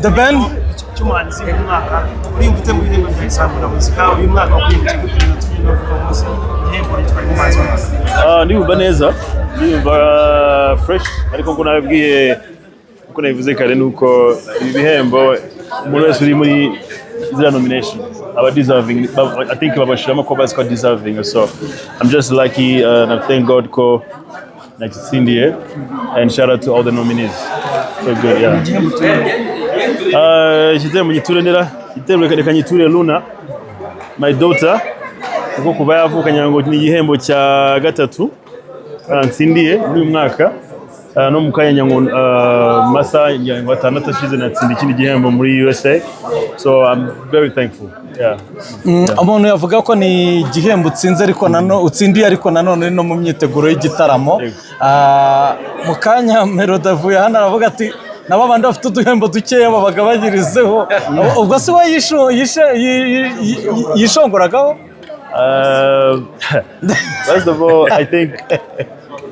The Ben. Cy'umuhanzi w'umwaka, uriyumva ute mu bihembo bya Isango na Muzika uyu mwaka wakwiyemeza gute? Tugenda tuvuga munsi igihembo gitwaye umuhanzi w'umwaka. Ah, ndiyumva neza, ndiyumva fresh, ariko nkuko nabibwiye, nkuko nabivuze kare, nuko ibi bihembo umuntu wese uri muri ziriya nomination aba deserving. I think babashiramo ko bazi ko deserving, so I'm just lucky and I thank God ko nakitsindiye, and shout out to all the nominees. So good, yeah. Igihembo turimo. Igihembo nyiture nera, igihembo reka nyiture Luna, my daughter, kuko kuva yavuka ngira ngo ni igihembo cya gatatu ntsindiye muri uyu mwaka. No mu kanya ngira ngo mu masaha ngira ngo 6 ashize natsinda ikindi gihembo muri USA, so I'm very thankful, yeah. Umuntu yavuga ko ni igihembo utsinze ariko nano utsindiye, ariko nanone uri no mu myiteguro y'igitaramo. Yego. Ah, mu kanya Melody avuye hano aravuga ati nabo abandi bafite uduhembo dukeya babagabanyirizeho. Ubwo si we yishongoragaho? First of all, I think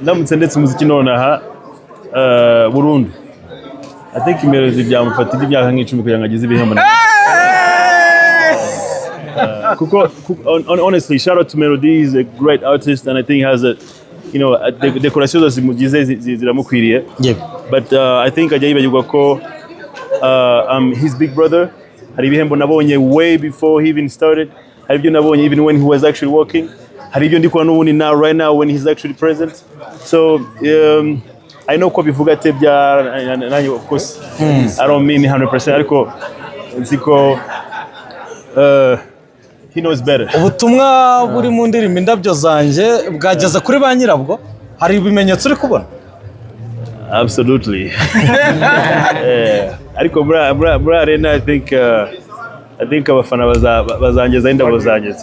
ndamutse ndetse umuziki nonaha burundu, I think Melody byamufatira imyaka nk'10 kugira ngo ageze ibihembo. Kuko honestly, shout out to Melody, he's a great artist and I think he has a decoration zose zimugize ziramukwiriye. But I think ajya yibagirwa ko I'm his big brother. Hari ibihembo nabonye way before he even started, hari ibyo nabonye even when he was actually working, hari ibyo ndi kubona n'ubundi now, right now, when he's actually present. So I know ko bivuga atebya nanjye, of course I don't mean 100%, ariko nzi ko he knows better. Ubutumwa buri mu ndirimbo "Indabyo Zanjye" bwageze kuri ba nyirabwo? Hari ibimenyetso uri kubona? Absolutely. Yeah. Ariko muri arena I think abafana bazangeza indabo zanjye.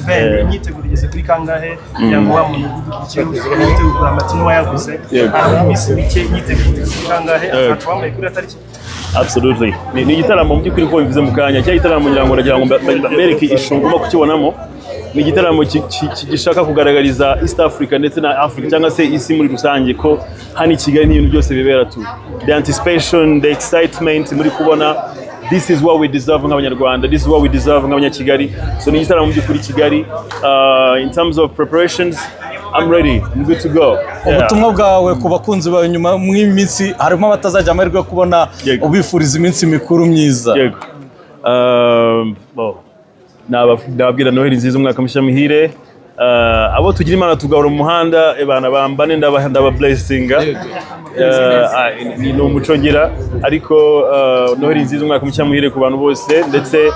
Ben, imyiteguro igeze kuri kangahe kugira ngo wa muntu udukurikiye witeguye kugura amatike n'uwayaguze harabura iminsi mike, imyiteguro igeze kuri kangahe? Akacu wambaye kuri iyo tariki? Absolutely. Ni igitaramo mu by'ukuri, ko bivuze mu kanya cya gitaramo, ngira ngo ndagira ngo mbereke ishusho ngomba kukibonamo. Ni igitaramo gishaka kugaragariza East Africa ndetse na Africa cyangwa se isi muri rusange ko hano i Kigali n'ibintu byose bibera tu. The anticipation, the excitement muri kubona, this is what we deserve nk'Abanyarwanda, this is what we deserve nk'Abanyakigali. So ni igitaramo mu by'ukuri Kigali. In terms of preparations, I'm ready. I'm good to go. Yeah. Ubutumwa bwawe ku bakunzi bawe nyuma mw'iyi minsi, harimo abatazajya amahirwe yo kubona, ubifuriza iminsi mikuru myiza. Yego. Bon, nababwira Noheli nziza, umwaka mushya muhire. Abo tugira Imana tugahora mu muhanda, ebana bambane, ndaba blessinga. Ni umuco ngira, ariko Noheli nziza, umwaka mushya muhire ku bantu bose, ndetse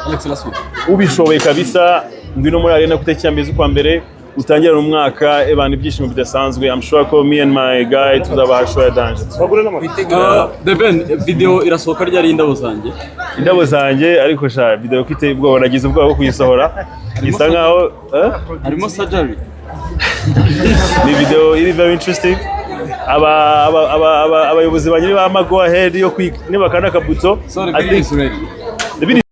ubishoboye kabisa ngwino muri arena ku itariki ya 1 z'ukwa mbere, utangirane umwaka, ebana, ibyishimo bidasanzwe. I'm sure ko me and my guy tuzabaha show ya danger. The Ben, video irasohoka ryari, "Indabo Zanjye"? "Indabo Zanjye", ariko sha video ko iteye ubwoba, nagize ubwoba bwo kuyisohora, isa nkaho, eh? Harimo surgery? Ni video iri very interesting. Abayobozi banjye bama go ahead yo nibakanda akabuto. So the I video think is ready. The video